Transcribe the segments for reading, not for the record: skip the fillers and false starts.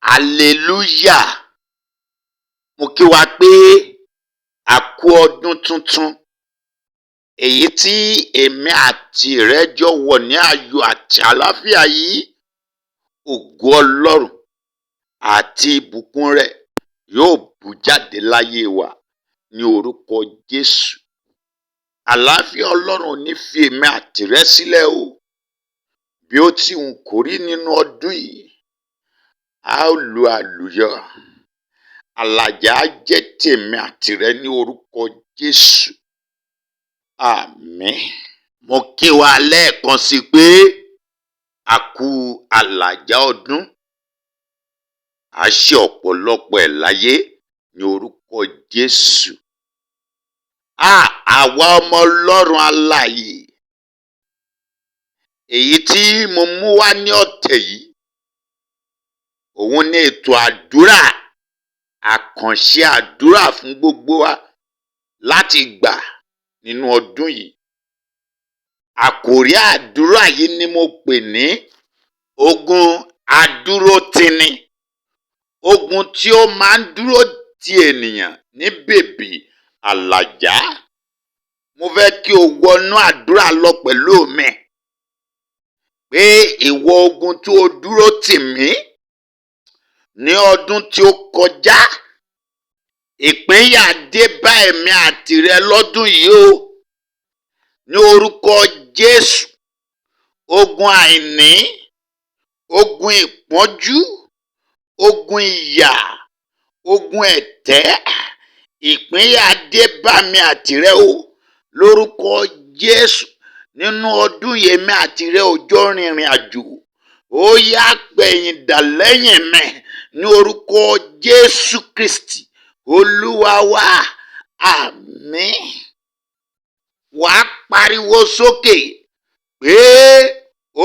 Hallelujah. Mo kí wa pé a kú ọdún tuntun. Èyí tí èmi àti rẹ jọ wọ̀ ní ayọ̀ àti àlàáfíà yìí, ògo Ọlọ́run àti ìbùkún rẹ̀ yóò bú jáde láyé wa ní orúkọ Jésù. Àlàáfíà Ọlọ́run ò ní fi èmi àti rẹ sílẹ̀ o. Bí ó ti wù kó rí nínú ọdún yìí, a ó lu àlùyọ. Àlàjá á jẹ́ tèmi àti rẹ ní orúkọ Jésù. Àmín. Mo kí wa lẹ́ẹ̀kan sí pé a kú àlàjá ọdún. A ṣe ọ̀pọ̀lọpọ̀ ẹ̀ láyé ní orúkọ Jésù. Àwa ọmọ Ọlọ́run alààyè. Èyí tí mo mú wá ní ọ̀tẹ̀ yìí, òun ni ètò àdúrà, àkànṣe àdúrà fún gbogbo wa láti gbà nínú ọdún yìí. Àkòrí àdúrà yìí ni mo pè ní ogun adúrótini. Ogun tí ó máa ń dúró ti ènìyàn ní bèbè àlàjá. Mo fẹ́ kí o wọnú àdúrà lọ pẹ̀lú mi pé ìwọ ogun tó dúró tì mí ní ọdún tí ó kọjá, ìpínyà dé bá èmi àti rẹ lọ́dún yìí o. Ní orúkọ Jésù, ogun àìní, ogun ìpọ́njú, ogun ìyà, ogun ẹ̀tẹ́, ìpínyà dé bá mi àti rẹ o. Lórúkọ Jésù, nínú ọdún yìí èmi àti rẹ ò jọ rìnrìn àjò. Ó yá, pẹ̀yìndà lẹ́yìn mi ní orúkọ Jésù Kristi, Olúwa wa. Àmín. Wàá pariwo sókè pé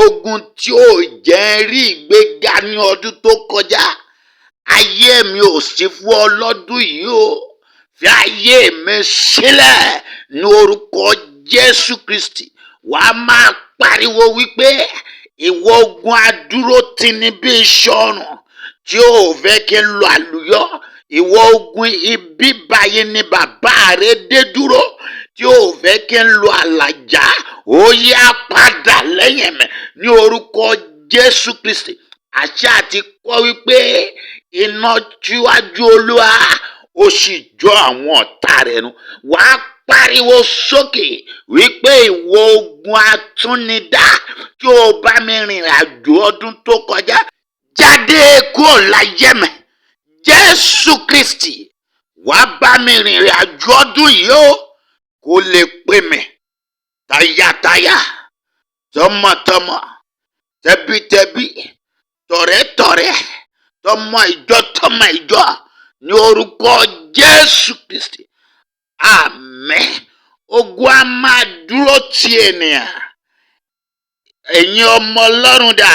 ogun tí ò jẹ́ rí ìgbéga ní ọdún tó kọjá, ayé mi ò sí fún ọ lọ́dún yìí o. Fi ayé mi sílẹ̀ ní orúkọ Jésù Kristi. Wàá máa pariwo wípé ìwọ ogun adúrótini bí iṣan ọrùn tí ò fẹ́ kí n lọ àlùyọ. Ìwọ ogun ibi báyìí ni bàbá rẹ dé dúró tí ò fẹ́ kí n lọ àlàjá. Ó yá, padà lẹ́yìn mi ní orúkọ Jésù Kristi. Àṣẹ àti kọ́ wípé iná tíwájú Olúwa ó sì jó àwọn ọ̀tá rẹ̀ run. Wàá pariwo sókè wípé ìwọ ogun atúnidá tí ó bá mi rìnrìn àjò ọdún tó kọjá, jáde kúrò láyé mi. Jésù Kristi, wàá bá mi rìnrìn àjò ọdún yìí o, kó lè pè mí tayátayá, tọmọtọmọ, tẹbítẹbí, tọ̀rẹ́tọ̀rẹ́, tọmọ ìjọ tọmọ ìjọ ní orúkọ Jésù Kristi. Àmín. Ogun a máa dúró ti ènìyàn. Ẹ̀yin ọmọ Ọlọ́run dà,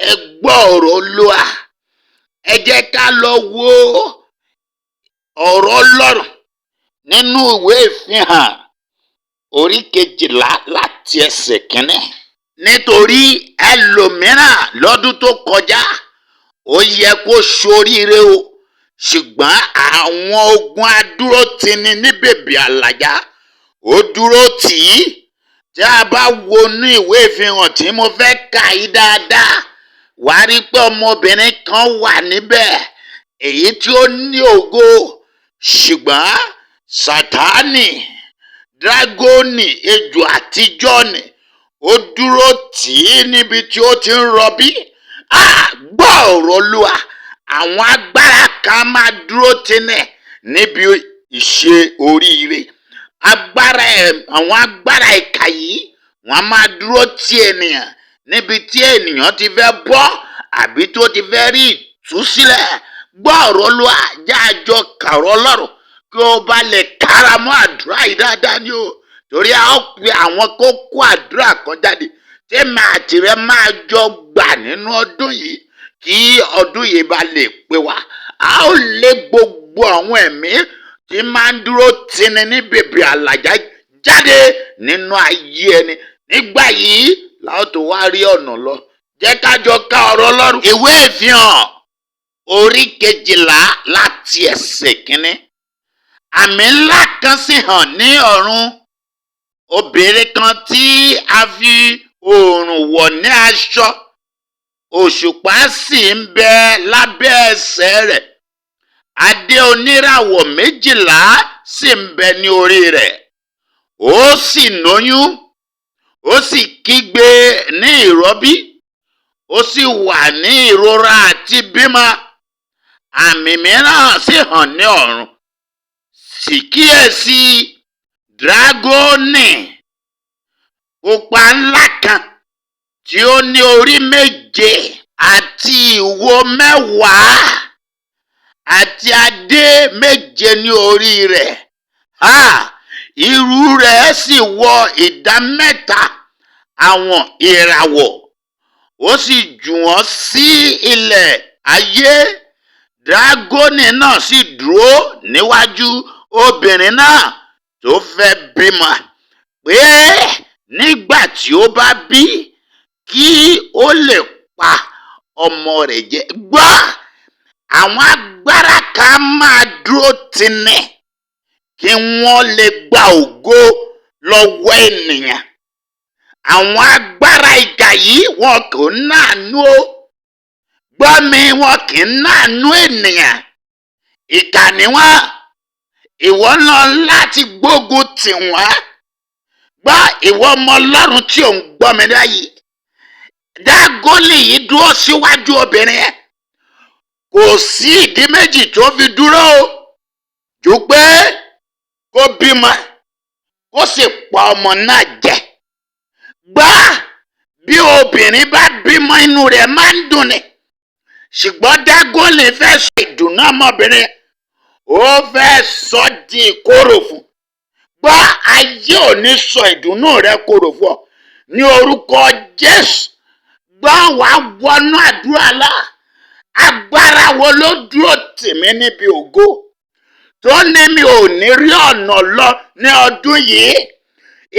ẹ gbọ́ ọ̀rọ̀ Olúwa. Ẹ jẹ́ ká lọ wo ọ̀rọ̀ Ọlọ́run nínú ìwé Ìfihàn orí 12 láti ẹsẹ̀ 1. Nítorí ẹlòmíràn lọ́dún tó kọjá, ó yẹ kó ṣoríire o, ṣùgbọ́n àwọn ogun adúrótini ní bèbè àlàjá ó dúró tì í. Tí a bá wo inú ìwé Ìfihàn tí mo fẹ́ kà yìí dáadáa, wàá rí pé ọmọbìnrin kan wà níbẹ̀ èyí tí ó ní ògo, ṣùgbọ́n Sátánì, dragoni, ejò àtijọ́ ni, ó dúró tì í níbi tí ó ti ń rọbí. Gbọ́ ọ̀rọ̀ Olúwa. Àwọn agbára kan máa dúró tini níbi ìṣe oríire. Agbára ẹ̀, àwọn agbára ìkà yìí, wọ́n máa dúró ti ènìyàn níbi tí ènìyàn ti fẹ́ bọ́ àbí tó ti fẹ́ rí ìtúsílẹ̀. Gbọ́ ọ̀rọ̀ Olúwa, jẹ́ àjọ kàrọ̀ Ọlọ́run kí o bá lè kára mọ́ àdúrà yìí dáadáa ni o. Torí a ó pe àwọn kókó àdúrà kan jáde tèmi àti rẹ máa jọ gbà nínú ọdún yìí kí ọdún yìí bá lè pé wa. A ó lé gbogbo àwọn ẹ̀mí tí máa ń dúró tini ní bèbè àlàjá jáde nínú ayé ẹni. Nígbà yìí la ó tó wá rí ọ̀nà lọ. Jẹ́ ká jọ ka ọ̀rọ̀ Ọlọ́run. Ìwé Ìfihàn orí 12 láti ẹsẹ̀ 1. Àmì ńlá kan sì hàn ní ọ̀run, obìnrin kan tí a fi oòrùn wọ̀ ní aṣọ, òṣùpá sì ń bẹ lábẹ́ ẹsẹ̀ rẹ̀, adé oníràwọ̀ 12 sì ń bẹ ní orí rẹ̀. Ó sì lóyún, ó sì kígbe ní ìrọbí, ó sì wà ní ìrora àti bímọ. Àmì mìíràn sì hàn ní ọ̀run, sì kíyèsí, dragoni pupa ńlá kan tí ó ní orí 7 àti ìwo 10 àti adé 7 ní orí rẹ̀. Ìrù rẹ̀ sì wọ 3% àwọn ìràwọ̀, ó sì jù wọ́n sí ilẹ̀ ayé. Dragoni náà sì dúró níwájú obìnrin náà tó fẹ́ bímọ, pé nígbà tí ó bá bí, kí ó lè pa ọmọ rẹ̀ jẹ. Gbọ́, àwọn agbára kan máa dúró tini kí wọ́n lè gba ògo lọ́wọ́ ènìyàn. Àwọn agbára ìkà yìí wọn kò náànú o. Gbọ́ mi, wọn kì í náànú ènìyàn. Ìkà ni wọ́n. Ìwọ náà láti gbógun tì wọ́n. Gbọ́, ìwọ ọmọ Ọlọ́run tí ò ń gbọ́ mi báyìí. Dágónì yìí dúró síwájú obìnrin yẹn. Kò sí ìdí méjì tó fi dúró o, ju pé kó bímọ, kó sì pa ọmọ náà jẹ. Gbọ́, bí obìnrin bá bímọ, inú rẹ̀ máa ń dùn ni. Ṣùgbọ́n Dágónì fẹ́ sọ ìdùnnú ọmọbìnrin, ó fẹ́ sọ di ìkorò fún. Gbọ́, ayé ò ní sọ ìdùnnú rẹ korò fún ọ ní orúkọ Jésù. Gbọ́, wàá wọnú àdúrà lá. Agbára wo ló dúró tì mí níbi ògo tó ní mi ò ní rí ọ̀nà lọ ní ọdún yìí?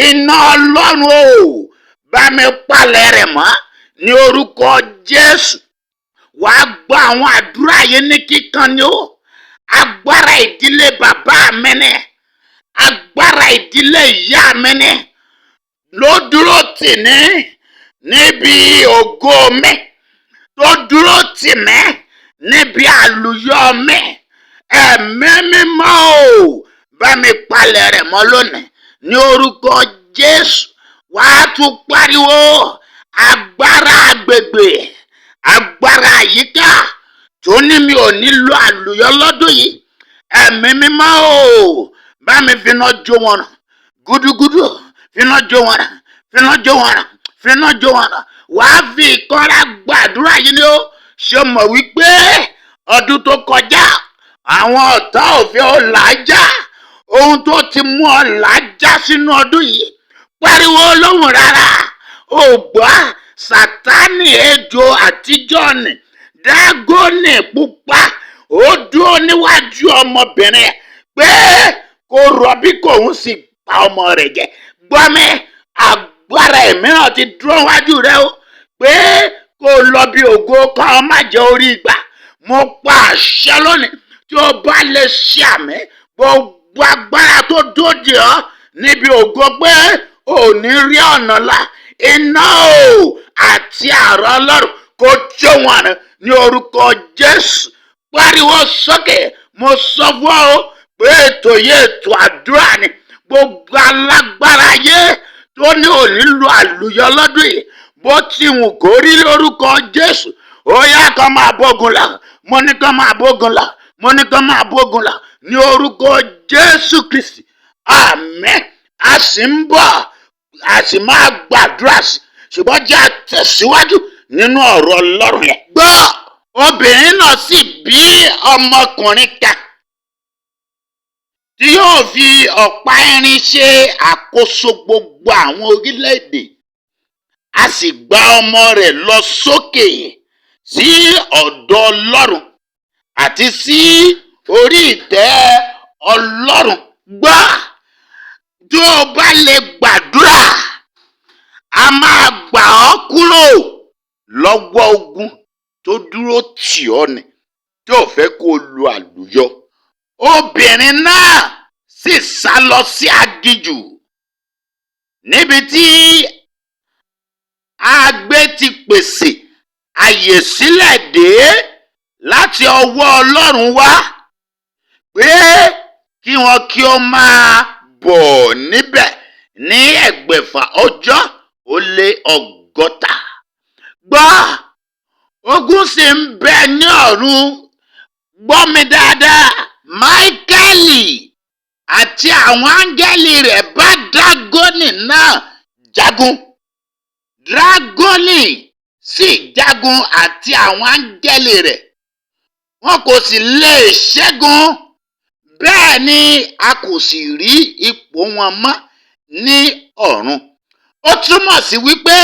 Iná Ọlọ́run o, bá mi palẹ̀ rẹ̀ mọ́ ní orúkọ Jésù. Wàá gbọ́ àwọn àdúrà yìí ní kíkan ni ó. Agbára ìdílé bàbá mi ni, agbára ìdílé ìyá mi ni ló dúró tì ní níbi ògo mi, tó dúró tì mí níbi àlùyọ mi. Ẹ̀mí mímọ́ o, bá mi palẹ̀ rẹ̀ mọ́ lónìí ní orúkọ Jésù. Wàá tún pariwo, agbára agbègbè, agbára àyíká tó ní mi ò ní lo àlùyọ lọ́dún yìí. Ẹ̀mí mímọ́ o, bá mi finá jó wọn rùn gúdúgúdú, finá jó wọn rùn, finá jó wọn rùn, finá jó wọn rùn. Wàá fi ìkanra gbàdúrà yìí ni ó ṣe mọ̀ wípé ọdún tó kọjá àwọn ọ̀tá òfin ò làájá. Ohun tó ti mú ọ làájá sínú ọdún yìí, pariwo lóhùn rárá. Ò gbọ́, Sátánì ejò àtijọ́ ni, Dágónì pupa, ó dúró níwájú ọmọbìnrin pé kó rọbí kòun sì pa ọmọ rẹ̀ jẹ. Gbọ́ mi, agbára ẹ̀míràn ti dúró wájú rẹ o, pé kó lọ bí ògo kan má jẹ́ orí ìgbà. Mo pa àṣẹ lónìí, tí o bá lè ṣe àmì, gbogbo agbára tó dòdì ọ́ níbi ògo pé ò ní rí ọ̀nà la, iná o àti àrọ̀ Ọlọ́run kó jó wọn run ní orúkọ Jésù. Pariwo sókè, mo sọ fún ọ pé ètò yìí ètò àdúrà ni. Gbogbo alágbára ayé tó ní òní lu àlùyọ lọ́dún yìí, bó ti wù kó rí, lórúkọ Jésù, ó yá, kó máa bógun lọ. Mo ní kó máa bógun lọ, mo ní kó máa bógun lọ ní orúkọ Jésù Kristi. Àmín. A sì ń bọ̀, a sì máa gbàdúrà sí, ṣùgbọ́n jẹ́ àtẹ̀síwájú nínú ọ̀rọ̀ Ọlọ́run yẹn. Gbọ́, obìnrin náà sì bí ọmọkùnrin kan tí yóò fi ọ̀pá irin ṣe àkóso gbogbo àwọn orílẹ̀-èdè. A sì gba ọmọ rẹ̀ lọ sókè sí ọ̀dọ̀ Ọlọ́run àti sí orí ìtẹ́ Ọlọ́run. Gbọ́, tó o bá lè gbàdúrà, a máa gbà ọ́ kúrò lọ́wọ́ ogun tó dúró tì ọ́ ni. Tó tí ò fẹ́ kó o lu àlùyọ. Obìnrin náà sì sá lọ sí aginjù níbi tí a gbé ti pèsè àyè sílẹ̀ dè é láti ọwọ́ Ọlọ́run wá pé kí wọn kí ó máa bọ̀ níbẹ̀ ní 660. Gbọ́, ogun sì ń bẹ ní ọ̀run. Gbọ́ mi dáadáa, Máíkẹ́lì àti àwọn áńgẹ́lì rẹ̀ bá Dágónì náà jagun. Dragoni sì jagun àti àwọn áńgẹ́lì rẹ̀. Wọn kò sì lè ṣẹ́gun, bẹ́ẹ̀ ni a kò sì rí ipò wọn mọ́ ní ọ̀run. Ó túmọ̀ sí wípé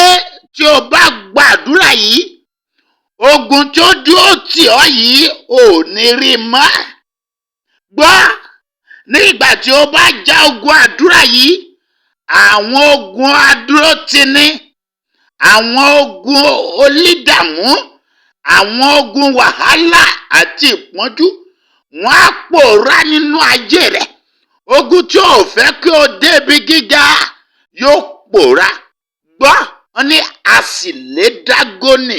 tí o bá gbàdúrà yìí, ogun tó dúró tì ọ́ yìí ò ní rí mọ́. Gbọ́, ní ìgbà tí o bá já ogun àdúrà yìí, àwọn ogun adúrótini, àwọn ogun onídàmú, àwọn ogun wàhálà àti ìpọ́njú, wọ́n á pòórá nínú ayé rẹ̀. Ogun tí ò fẹ́ kí o débi gíga yóò pòórá. Gbọ́, wọ́n ní a sì lé Dágónì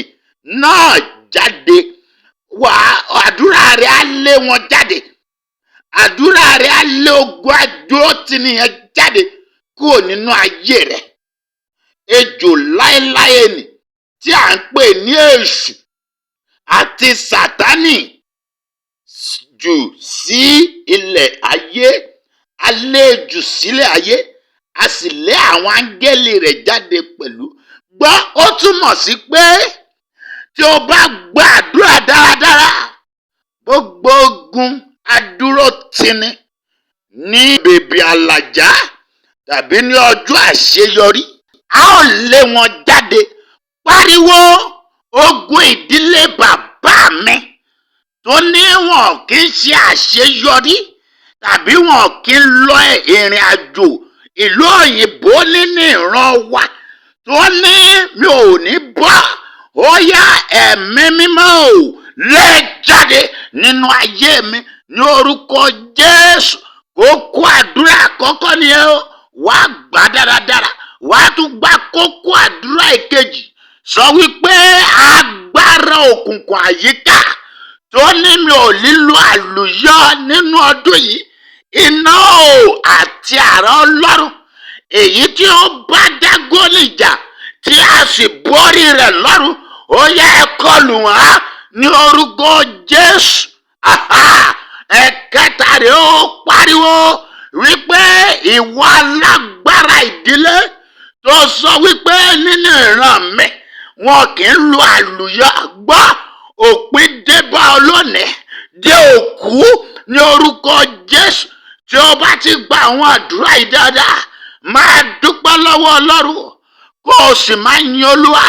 náà jáde. Wà àdúrà rẹ̀ á lé wọn jáde. Àdúrà rẹ̀ á lé ogun adúrótini yẹn jáde kúrò nínú ayé rẹ̀. Ejò láéláé nì tí à ń pè ní èṣù àti Sátánì jù sí ilẹ̀ ayé. A lé jù sílẹ̀ ayé, a sì lé àwọn áńgẹ́lì rẹ̀ jáde pẹ̀lú. Gbọ́, ó túmọ̀ sí pé tí o bá gbàdúrà dáradára, gbogbo ogun adúrótini ní bèbè àlàjá tàbí ní ọjọ́ àṣeyọrí, a ó lé wọn jáde. Pariwo, ogun ìdílé bàbá mi tó ní wọn kì í ṣe àṣeyọrí tàbí wọn kì í lọ ìrìn àjò ìlú òyìnbó nínú ìran wa, tó ní mi ò ní bọ́, ó yá, ẹ̀mí mímọ́ ò lè jáde nínú ayé mi ní orúkọ Jésù. Kókó àdúrà àkọ́kọ́ nìyẹn o. Wàá gbà dáradára, wàá tún gba kókó àdúrà ìkejì. Sọ wípé agbára òkùnkùn àyíká tó ní mi ò lílo àlùyọ nínú ọdún yìí, iná o àti àrá Ọlọ́run èyí tí ó bá Dágónì jà tí a sì borí rẹ̀ lọ́run, ó yẹ ẹ kọlù wọ́n ní orúkọ Jésù. Ẹ̀kẹta rẹ̀, ó pariwo wípé ìwọ alágbára ìdílé tó sọ wípé nínú ìran mi wọn kì í lu àlùyọ, gbọ́, òpin dé bá ọ lónìí, dé òkú ní orúkọ Jésù. Tí o bá ti gba àwọn àdúrà yìí dáadáa, máa dúpẹ́ lọ́wọ́ Ọlọ́run, kó o sì máa yin Olúwa.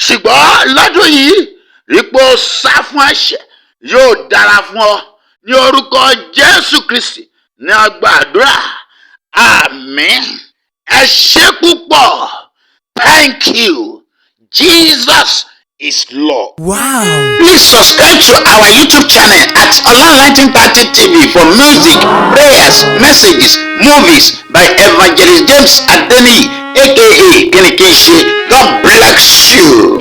Ṣùgbọ́n lọ́dún yìí, ipò sá fún ẹ̀ṣẹ̀, yóò dára fún ọ ní orúkọ Jésù Kristi ní a gbàdúrà, àmín. Ẹ ṣé púpọ̀. Thank you. Jesus is Lord. Wow. Please subscribe to our YouTube channel at Olan 1930 TV for music, prayers, messages, movies by Evangelist James Adeniyi, aka Kinikinse. God bless you.